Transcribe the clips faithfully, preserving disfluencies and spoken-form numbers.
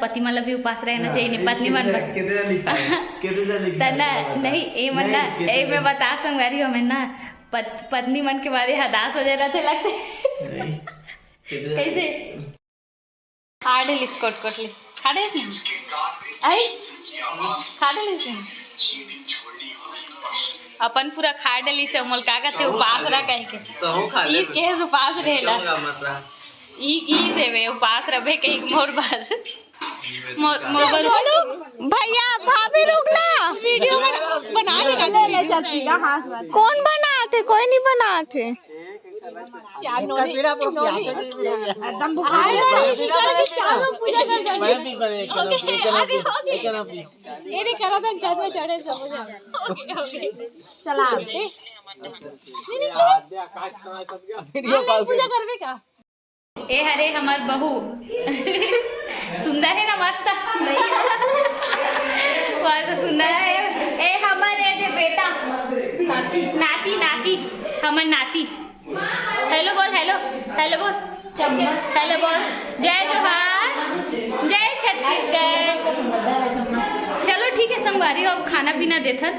पति मन ला भी उपास रहना चाहिए, नहीं, पत्नी मन बर। कितने लिखा है? कितने लिखा है? नहीं, ए मन ना, ए मैं बता संगवारी हो, मैं ना पत-, पत्नी मन के बारे हदास हो जाए रहते लगते। कैसे? खा डलिस कोट कोट ले। खा डलिस नहीं? आई? खा डलिस नहीं? अपन पूरा खा डलिस, मोल का कहते उपास रह कह के। तो हूँ खा ले। ई केस उपास रहेला। ई की से बे उपास रहे कहीं मोर बार। मोर, मोर बार। भैया, भाभी रुक ना। वीडियो बना, बना देना। ले, ले, चल, पी का हाथ बात। कौन बनाते? कोई नहीं बनाते। क्या नोनी? एकदम बुखार है। चारों पूजा कर जाएंगे। ओके, अरे, ओके। ये नहीं करा था, जज में चढ़े, समझ आ। ओके, ओके। चला। नहीं, नहीं, क्यों? वीडियो कॉल पूजा करबे का? ए हरे हमर बहू। सुंदर है ना, मस्त। बहुत सुंदर है। ए हमर ए दे बेटा। नाती, नाती, नाती। हमर नाती। हेलो बोल, हेलो, हेलो बोल। हेलो बोल। जय जोहार। जय छत्तीसगढ़। चलो ठीक है संगवारी हो, अब खाना पीना देथन।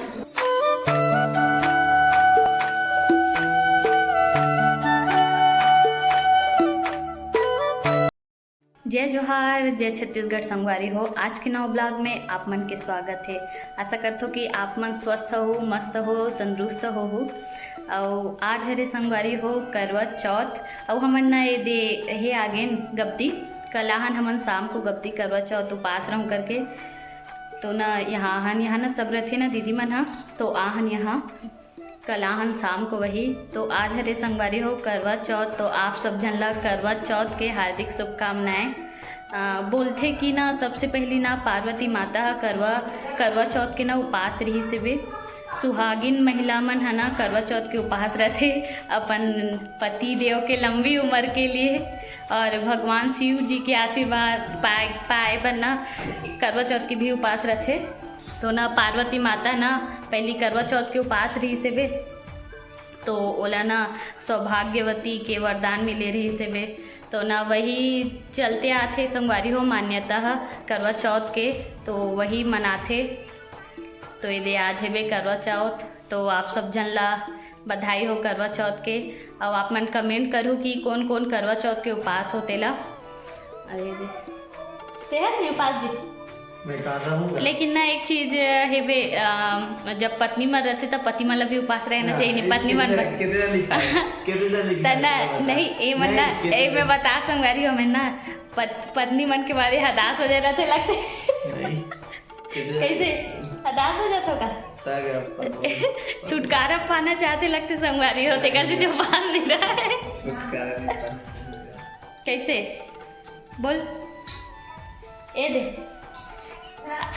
जय जोहार, जय छत्तीसगढ़ संगवारी हो। आज के नवा ब्लॉग में आप मन के स्वागत है। आशा करथो कि आप मन स्वस्थ हो, मस्त हो, तंदुरुस्त हो, हो। अउ आज हरे संगवारी हो करवा चौथ, अउ हमन ना ए दे हे आगेन गबती। कल आहन हमन शाम को गबती करवा चौथ उपास रहूं करके। तो ना यहाँ आहन, यहाँ ना सब रहथे ना दीदी मन हा, तो आहन यहाँ कल आहन शाम को वही। तो आज हरे संगवारी हो करवा चौथ, तो आप सब झन ला करवा चौथ के हार्दिक शुभकामनाएं। अ, बोलथे कि ना सबसे पहली ना पार्वती माता ह करवा, करवा चौथ के ना उपास रहिस हेबे। सुहागिन महिला मन ह ना करवा चौथ के उपास रहथे अपन पति देव के लंबी उम्र के लिए और भगवान शिव जी के आशीर्वाद पाए, पाए बर ना करवा चौथ के भी उपास रहथे। तो ना पार्वती माता ना पहली करवा चौथ के उपास रहिस हेबे, तो ओला ना सौभाग्यवती के वरदान मिले रहिस हेबे। तो ना वही चलते आथे संगवारी हो मान्यता ह करवा चौथ के, तो वही मनाथे। तो ये दे आज हेबे करवा चौथ, तो आप सब झन ला बधाई हो करवा चौथ के। अउ आप मन कमेंट करू कि कौन कौन करवा चौथ के उपास हो तेला। अरे दे, तेहर नहीं उपास जी। मैं कर रहा हूँ। लेकिन ना एक चीज हेबे, अ, जब पत्नी मन रहथे तब पति मन ला भी उपास रहना चाहिए, नहीं पत्नी मन बर। कितने लिखा है? कितने लिखा है? नहीं, ए मन ना, ए मैं बता संगवारी हो, मैं ना पत-, पत्नी मन के बारे हदास हो जाए रहथे लगथे। नहीं। कैसे? हदास हो जाथो का? छुटकारा पाना चाहथे लगथे संगवारी हो, तेकर से जो पान नहीं रहा है। छुटकारा नहीं पाना। कैसे? बोल। ए दे।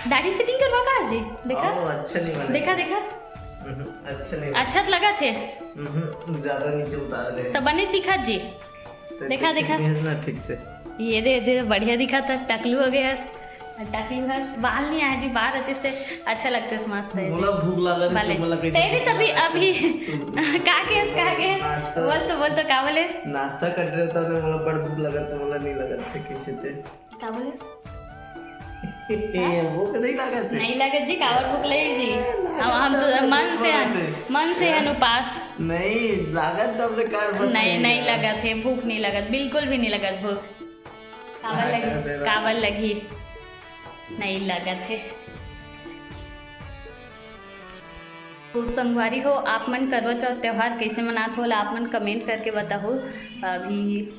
दाढ़ी सेटिंग करवा का आज जी? देखा? ओ, अच्छा नहीं बना। देखा, देखा। हम्म, अच्छा नहीं बना। अच्छा तो लगा थे? हम्म, ज्यादा नीचे उतार रहे हैं। तो बने दिखा जी। तो देखा, देखा। ना ठीक से। ये दे, दे, बढ़िया दिखा था, टकलू हो गया। टकलू है, बाल नहीं आए, अभी बाल रहते से अच्छा लगते से मस्त है। मोला भूख लगा रही, भले। तो मोला कैसे तेरे भूख तभी लगा? अभी सुन। का के, का के? नाश्ता। बोल तो, बोल तो, का बोले? नाश्ता कर रहे था, तो मोला बड़ भूख लगा, तो मोला नहीं लगा था, कैसे थे? का बोले? ए, भूख नहीं लगा थे? नहीं लगा जी, कावर भूख लगी जी। हम, हम तो मन से हन, मन से हन उपास। नहीं, लागत तब ले कार बन नहीं, नहीं लगा थे, भूख नहीं लगत, बिल्कुल भी नहीं लगत भूख। काबर लगही? काबर लगही? नहीं लगत हे। तो संगवारी हो, आप मन करवा चौथ त्योहार कैसे मनात हो, ला आप मन कमेंट करके बताहू। अभी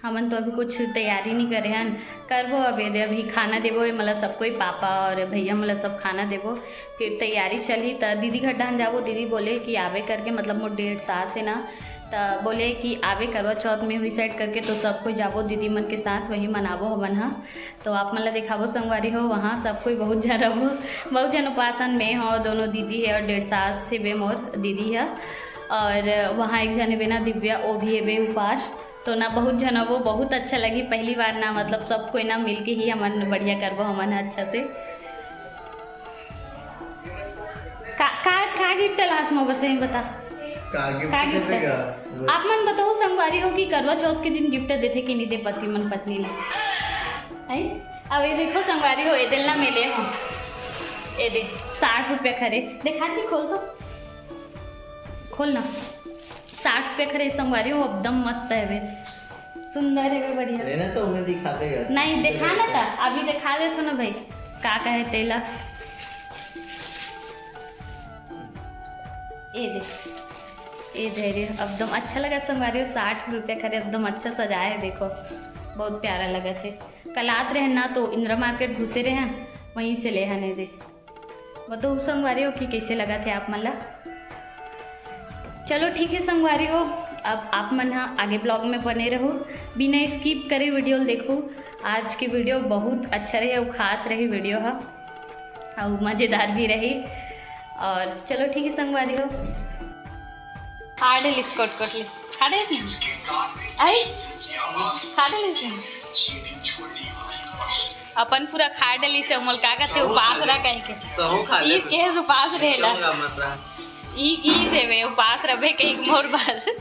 हमन तो अभी कुछ तैयारी नहीं करे हन, करबो अबे दे, अभी खाना देबो ए मला सब कोई, पापा और भैया मला सब खाना देबो। फिर तैयारी चलही, त दीदी घर डहन जाबो। दीदी बोले कि आबे करके, मतलब मोर डेढ़ सास है ना, त बोले कि आबे करवा चौथ में हुई साइड करके, तो सब कोई जाबो दीदी मन के साथ, वही मनाबो हमन ह। तो आप मन ला देखाबो संगवारी हो, वहाँ सब कोई बहुत झन रहो, बहुत झन उपासन में हो, दोनों दीदी है और डेढ़ सास से बे मोर दीदी है, और वहाँ एक झन हेबे ना दिव्या, वो भी हेबे उपास। तो ना बहुत झन हो, बहुत अच्छा लगी। पहली बार ना, मतलब सब कोई ना मिलके ही हमन बढ़िया करबो हमन ह अच्छा से। का, का, का गिफ्ट लास में बस यही बता। का गिफ्ट का गिफ्ट देबे है? का? आप मन बताओ संगवारी हो कि करवा चौथ के दिन गिफ्ट देथे कि नहीं दे पति मन पत्नी ला? हैं? अब ये देखो संगवारी हो, ये दे ल ना मैं ले हँव, ये दे, साठ रुपया के हरे। देखा थी, खोल तो, खोल ना। साठ रुपया के हरे संगवारी हो, एकदम मस्त हवे, सुंदर हवे, बढ़िया। रहना तो हमें दिखा देगा। नहीं, दिखा ना ता, अभी दिखा देथँव ना भाई, का का हे तेला। ये दे, ये दे रे, एकदम अच्छा लगथे संगवारी हो, साठ रुपया के हरे, एकदम अच्छा सजाए हे, देखो, बहुत प्यारा लगथे। कल आत रहेन ना, तो इंदिरा मार्केट घुसे रहेन, वहीं से ले हन, ये दे। बताहू संगवारी हो कि कइसे लगथे आप मन ला। चलो ठीक हे संगवारी हो, अब आप मन ह आगे vlog में बने रहू, बिना skip करे video ल देखू। आज के video बहुत अच्छा रही अउ खास रही video ह, अउ मजेदार भी रही। और चलो ठीक हे संगवारी हो, खा डलिस कोट कोट ले, खा डलिस नहीं, आई, खा डलिस नहीं। अपन पूरा खा डलिस हे, मोला का कथे, उपास रह कहिके। तहूँ खा ले। ई केहेस उपास रहेला। ई की से बे, उपास रहे कहिके मोर बर।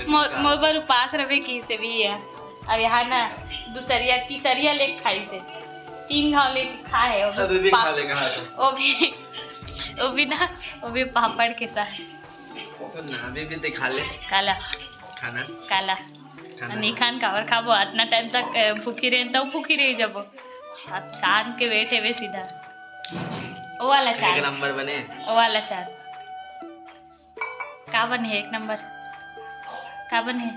मोर, मोर बर उपास रहे की से भी हे। अब यहाँ ना दूसरिया, तीसरिया लेके खाइस हे। तीन घाव लेके खाए हे, वो भी अभी भी पा-, खा ले, कहा तो। वो भी, वो भी ना, वो भी पापड़ के साथ। सुन ना, अभी भी दिखा ले। काला। खाना। काला। खाना। नहीं खान काबर खाबो? अतना time तक, अ, भूखी रहेन, तब भूखी रही जाबो। अब छान के बैठे बे सीधा। ओ वाला एक चार। नंबर बने। ओ वाला चार। का बने हे एक नंबर? का बने हे?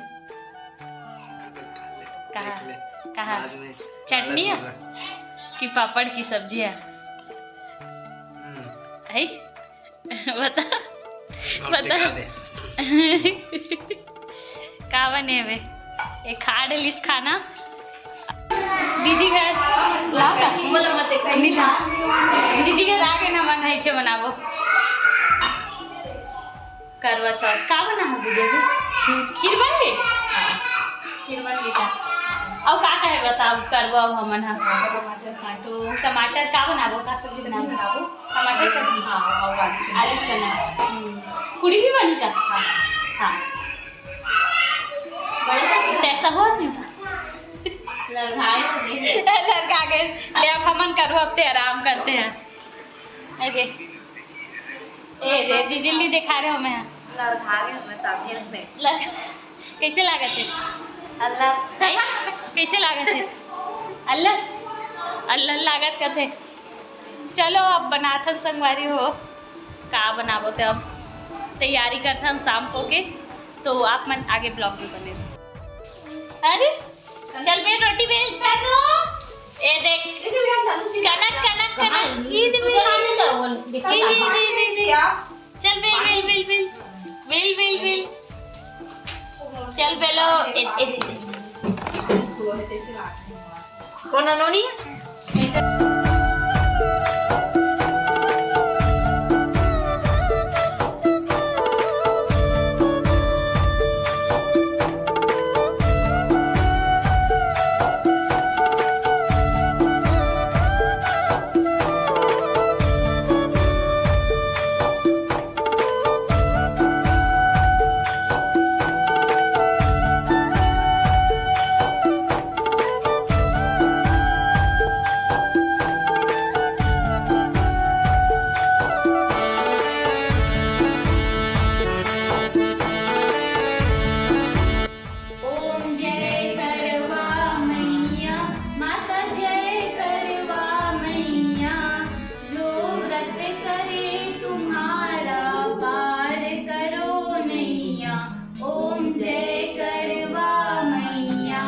कहा? देख ले। कहा? बाद में चटनी हे? काला छोला। कि पापड़ की सब्जी हे? हम्म। है? बता, अब बता। दिखा दे। का बने बे? ये खा डलिस खाना। दीदी घर, लाओ का? दीदी घर आगे ना मन है, छे बनाबो। करवा चौथ का बना है दीदी अभी? खीर बन गई? खीर बन गई का? अउ का का हे बताओ, करवा अउ हमन ह। टमाटर काटो। टमाटर का बनाबो, का सब्जी बनाबो? टमाटर चटनी। हाँ, और आलू चना। आलू चना। हम्म। पूड़ी भी बनी का? हाँ। हाँ। बड़े से तय तो होश नहीं। लड़का आ गए। लड़का आ गए। ले, अब हमन करवा, अब ते आराम करते हैं। ए दे, ए दे, दीदी ली दिखा रहे हो मैं। लड़का आ गए, मैं तब हेल्प नहीं। लड़-, कैसे लागत हे? अल्लाह। हैं? कैसे लागत हे? अल्लाह, अल्लाह लागत कथे। चलो, अब बनाथन संगवारी हो, का बनाबो ते अब तैयारी करथन शाम को के, तो आप मन आगे vlog में बने रहो। अरे, चल बे, रोटी बेल कर रो। ए देख, कनक, कनक, कनक। ई दे, ई दे, ई दे, ई दे। चल बेल, बेल, बेल, बेल। बेल, बेल, बेल। चल बेलो, ए, ए। कोन नोनी? ओम जय करवा मैया, माता जय करवा मैया, जो व्रत करे तुम्हारा पार करो नैया। ओम जय करवा मैया।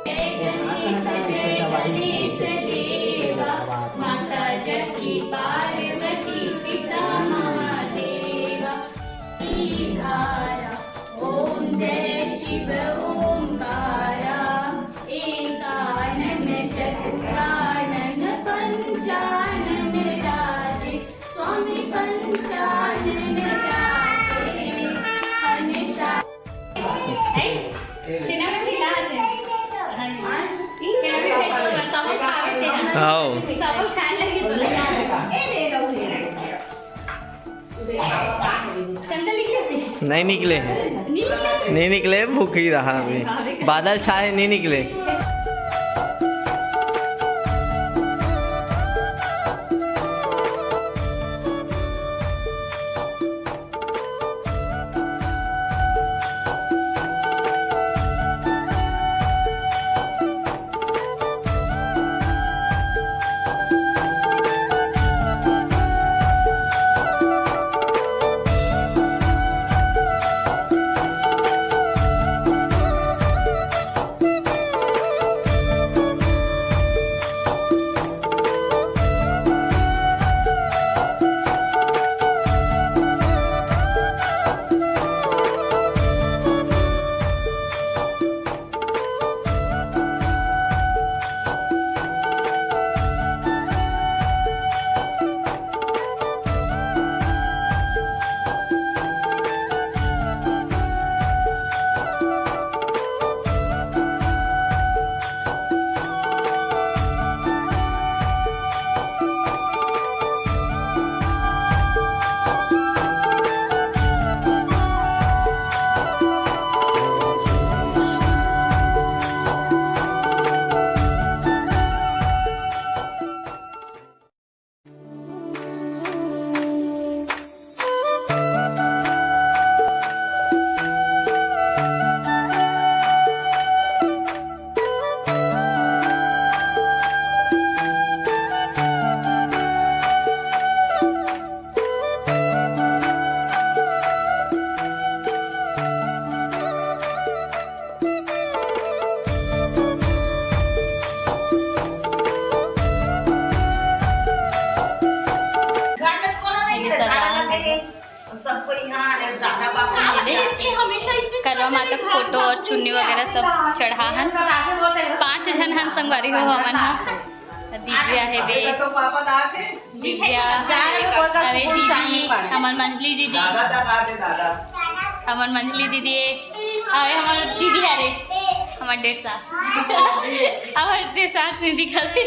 जय गणेश, जय गणेश देवा, माता जकी पार्वती पिता महादेवा। धारा, ओम जय शिव ओंकारा, एकानन चतुरानन पंचानन राजे, स्वामी पंचानन राजे, हमेशा। आओ। नहीं निकले हैं। नहीं निकले, भूख ही रहा अभी। बादल छाए, नहीं निकले। करवा माता फोटो और चुन्नी वगैरह सब चढ़ा हन। पांच झन हन संगवारी हो हमन ह। दिव्या हे बे, दिव्या, अरे दीदी, हमर मंजली दीदी, हमर मंजली दीदी, अरे हमर दीदी हरे, हमर डेढ़ साल, हमर डेढ़ साल से दिखल थी।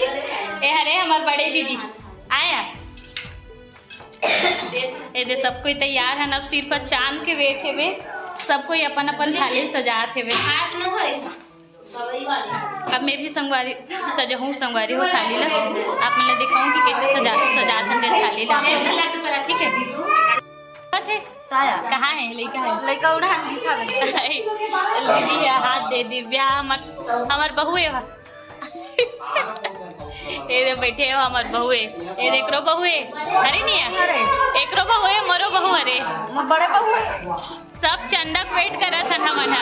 ए हरे हमर बड़े दीदी, आया। ए दे, सब कोई तैयार हन, अब सिर्फ चांद के वेट हेबे। सब कोई अपन अपन थाली सजात हेबे। अब मैं भी संगवारी सजहूँ, संगवारी हो थाली ला। आप मन ला दिखाऊँ कि कैसे सजा, सजात हन दे थाली ला। ठीक है। कहाँ है? कहाँ है लइका? है लइका उड़ान दिशा में। दीदी है, हाथ दे दिव्या, हमर, हमर बहू है। ए दे बैठे हो हमर बहुए, ए दे एकरो बहुए, अरे नहीं है, अरे। एकरो बहुए, मोरो बहु अरे। मोर बड़े बहुए। सब चंदा के वेट करत हन हमन ह।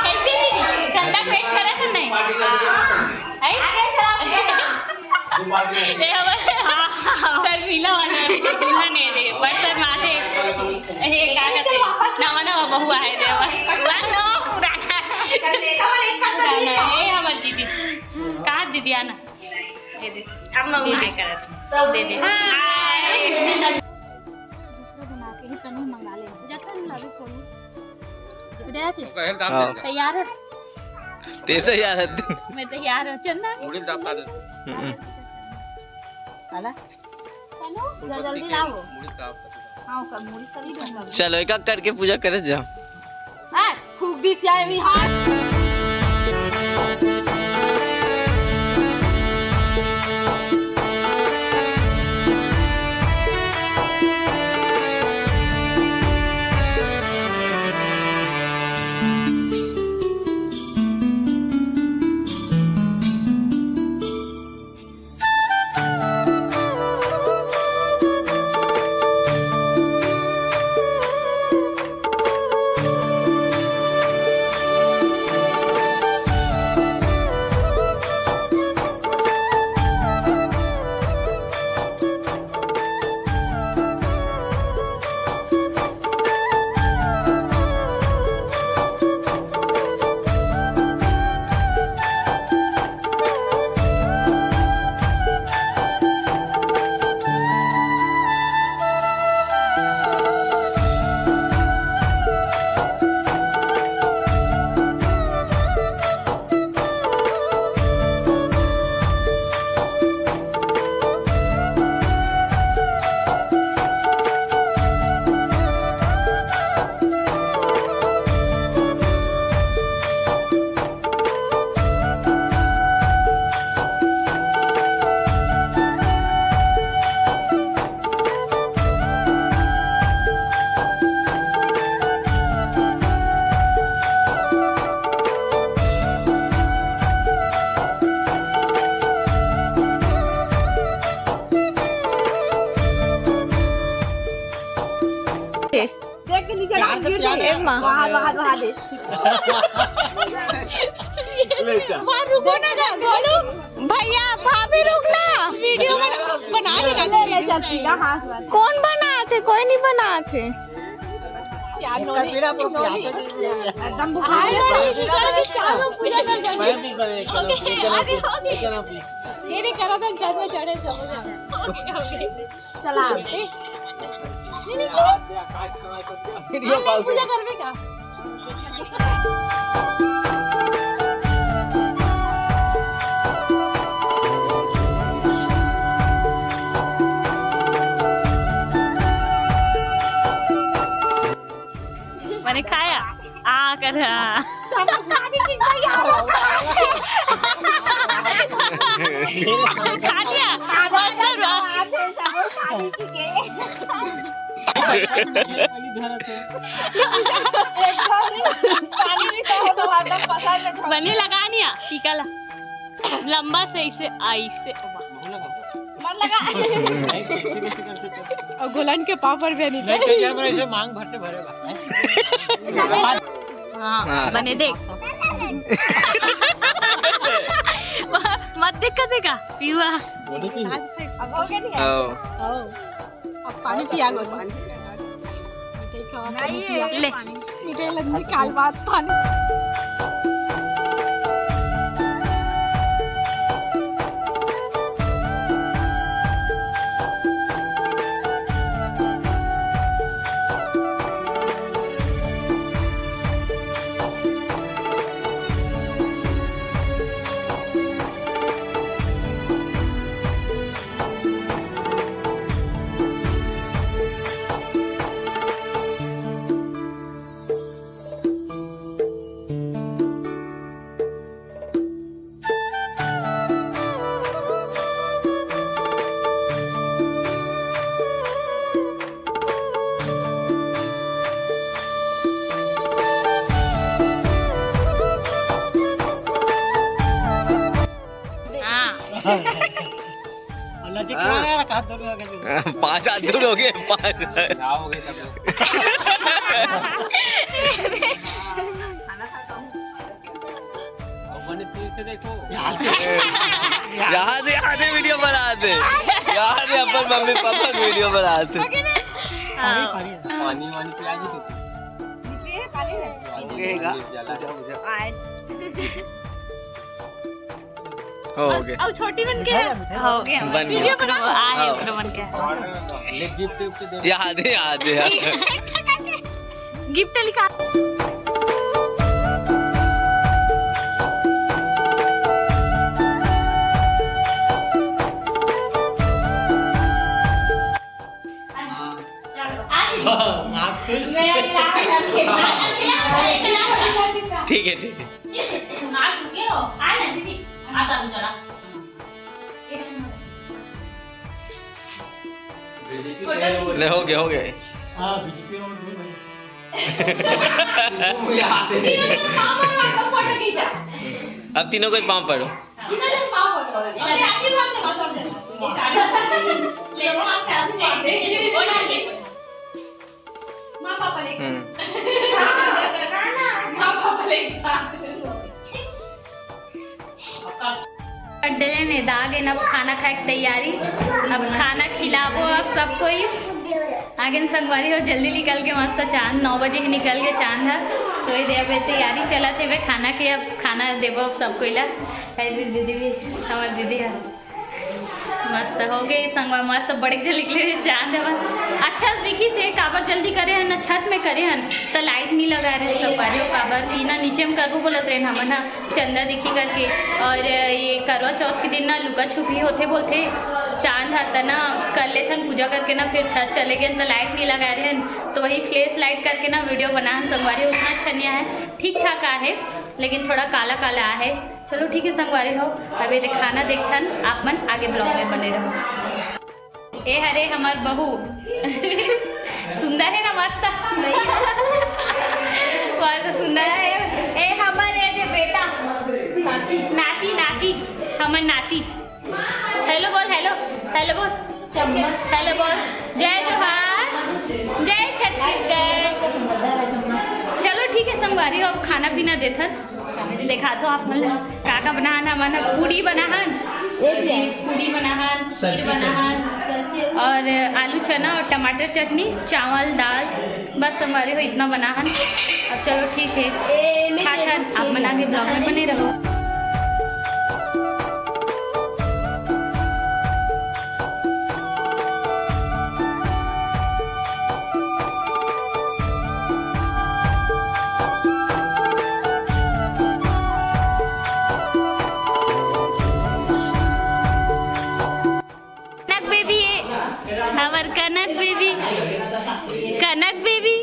कैसे दीदी? चंदा के वेट करत हन नहीं? आई? ए हमर शर्मिला वाला दुल्हन है रे, बड़ शर्माथे। हे का कहते? नवा नवा बहुआ है रे हमर। नवा पुराना। पुराना है, ए हमर दीदी। कहाँ दीदी आना? ये दे। अब मैं उठाई करत हूँ। दे दे। हाय। दूसरा बना के ही तनु मंगा ले। जाता है ना अभी फोन। उदय जी, हाँ। तैयार है? ते तैयार है। मैं तैयार हूँ। चंदा। हम्म। आला? तनु, जल्दी लाओ। हाँ, ओकर मुड़ी कर ली। चलो, एक एक करके पूजा करे जाओ। हाँ, फूक दी सियाही हाथ। देख के नीचे डाल, गिर जाएगा। ए माँ। वहाँ, वहाँ, वहाँ दे। ले जा। माँ, रुको ना, ना, बोलो। भैया, भाभी, रुक ना। वीडियो बना, बना देगा। ले, ले, चल, पीला, हाँ, हाँ। कौन बनाथे? कोई नहीं बनाथे। यार, नोनी, नोनी। एकदम बुखार है। अरे, नोनी, निकाल के चारों पूजा कर देंगे। मैं भी करें, एक करो, ओके, एक करो, आगे, आगे। एक करो। ये नहीं करो, तो घर में चढ़े, समझ आ। ओके, ओके। चला। ए, नहीं, नहीं, क्यों? वीडियो online कॉल पे। पूजा करबे का? मैंने खाया। आ कर, हाँ। समोसा भी ठीक है यार। खा लिया? बस, बस। बनी लगा निया, टीका ला। लंबा से इसे, ऐसे। मत लगा। और गोलन के पापड़ भी नहीं। नहीं, तो क्या मेरा इसे मांग भरते भरे बा। हाँ, हाँ। बने देख। मत दिक्कत है का? पीवा। बोलो कि अब हो गया नहीं? आओ। आओ। अब पानी पिया लो। ले। निकल लग निकाल बात थाने। हाँ। और नजीक हाँ। आ रहा है, हाथ दोनों आगे से। पाँच हाथ दूर हो गए, पाँच। ना हो गए सब लोग। अब मैंने फिर से देखो। यहाँ से, यहाँ से वीडियो बना दे, यहाँ से अपन मम्मी पापा की वीडियो बना दे। हाँ। पानी, पानी पिला दी तो। ये पानी है। पानी, ये पानी का? जला। बुझा, बुझा। आज। हो गया। अब छोटी बन के मिठाई है, मिठाई हो गया। बन गया। वीडियो बनाओ। आ, हाँ। ऊपर बन के। ले गिफ्ट विफ्ट दे। याद है, याद है, याद है। गिफ्ट लिखा। हाँ। हाँ, आप खुश? ठीक है, ठीक है। ले, हो गया, हो गया। हाँ, बीजेपी में वोट दे भाई। अब तीनों को ही पाँव पड़ो। हम्म। डले ने दाग एन अब खाना खाए के तैयारी। अब खाना खिलाबो अब सब कोई। आगे न संगवारी हो, जल्दी निकल के मस्त चांद, नौ बजे ही निकल के चांद है। तो ये दे अब तैयारी चलत हे बे खाना के, अब खाना देबो अब सब कोई ला। ऐ दीदी भी, हमार दीदी है। मस्त हो गए संगवा, मस्त बड़े जल्दी निकले रहे चांद हवन। अच्छा से दिखिस हे, काबर जल्दी करे हन ना, छत में करे हन, त लाइट नहीं लगा रहे संगवारी हो, काबर कि ना नीचे में करबो बोलत रहे हमन ह, चंदा दिखी करके। और ये करवा चौथ के दिन ना लुका छुपी होथे बोलथे, चांद ह त ना कर लेथन पूजा करके ना, फिर छत चले गए त लाइट नहीं लगा रहे हन, तो वही फ्लैश लाइट करके ना वीडियो बनाहन संगवारी, उतना अच्छा नहीं आया, ठीक ठाक आहे, लेकिन थोड़ा काला काला आहे। चलो ठीक है संगवारी हो, अब ये खाना देखथन, आप मन आगे ब्लॉग में बने रहो। ए हरे हमर बहू। सुंदर है ना, मस्त? बहुत सुंदर है। ए हमर ए जे बेटा, नाती, नाती, हमर नाती। हेलो बोल, हेलो, हेलो बोल, हेलो बोल। जय जोहार, जय छत्तीसगढ़। चलो ठीक है संगवारी हो, अब खाना पीना देथन। देखा तो आप मन ला का का बनाहन, हमन ह पूड़ी बनाहन, ये भी है। पूड़ी बनाहन, खीर बनाहन और आलू चना और टमाटर चटनी, चावल, दाल, बस संगवारी हो इतना बनाहन। अब चलो ठीक है, खाथन, आप मन आगे ब्लॉग में बने रहो। कनक बेबी ए, हमर कनक बेबी, कनक बेबी।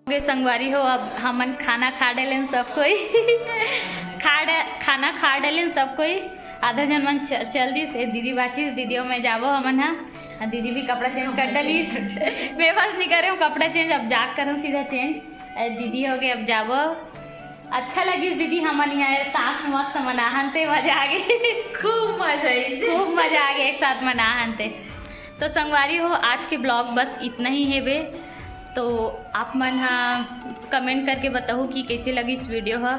ओके संगवारी हो, अब हमन खाना खा डलेन सब कोई। खा ड-, खाना खा डलेन सब कोई। आधा जन मन च-, चल दिस, ए दीदी बाचिस, दीदी में जाबो हमन हा। आ दीदी भी कपड़ा चेंज कर डलिस। मैं बस नहीं करे हूँ कपड़ा चेंज, अब जाके करूँ सीधा चेंज। ए दीदी हो गए, अब जाबो। अच्छा लगिस दीदी, हमन यहाँ साथ में मस्त मनाहन ते मजा आ गए। खूब मजा आइस। खूब मजा आ गए एक साथ मनाहन ते। तो संगवारी हो, आज के ब्लॉग बस इतना ही है बे। तो आप मन हा कमेंट करके बताओ कि कैसे लगिस वीडियो हा,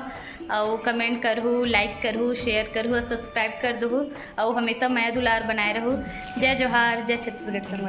और कमेंट करहू, लाइक करहू, शेयर करहू और सब्सक्राइब कर दहू, और हमेशा मया दुलार बनाए रहू। जय जोहार, जय छत्तीसगढ़ संगवारी।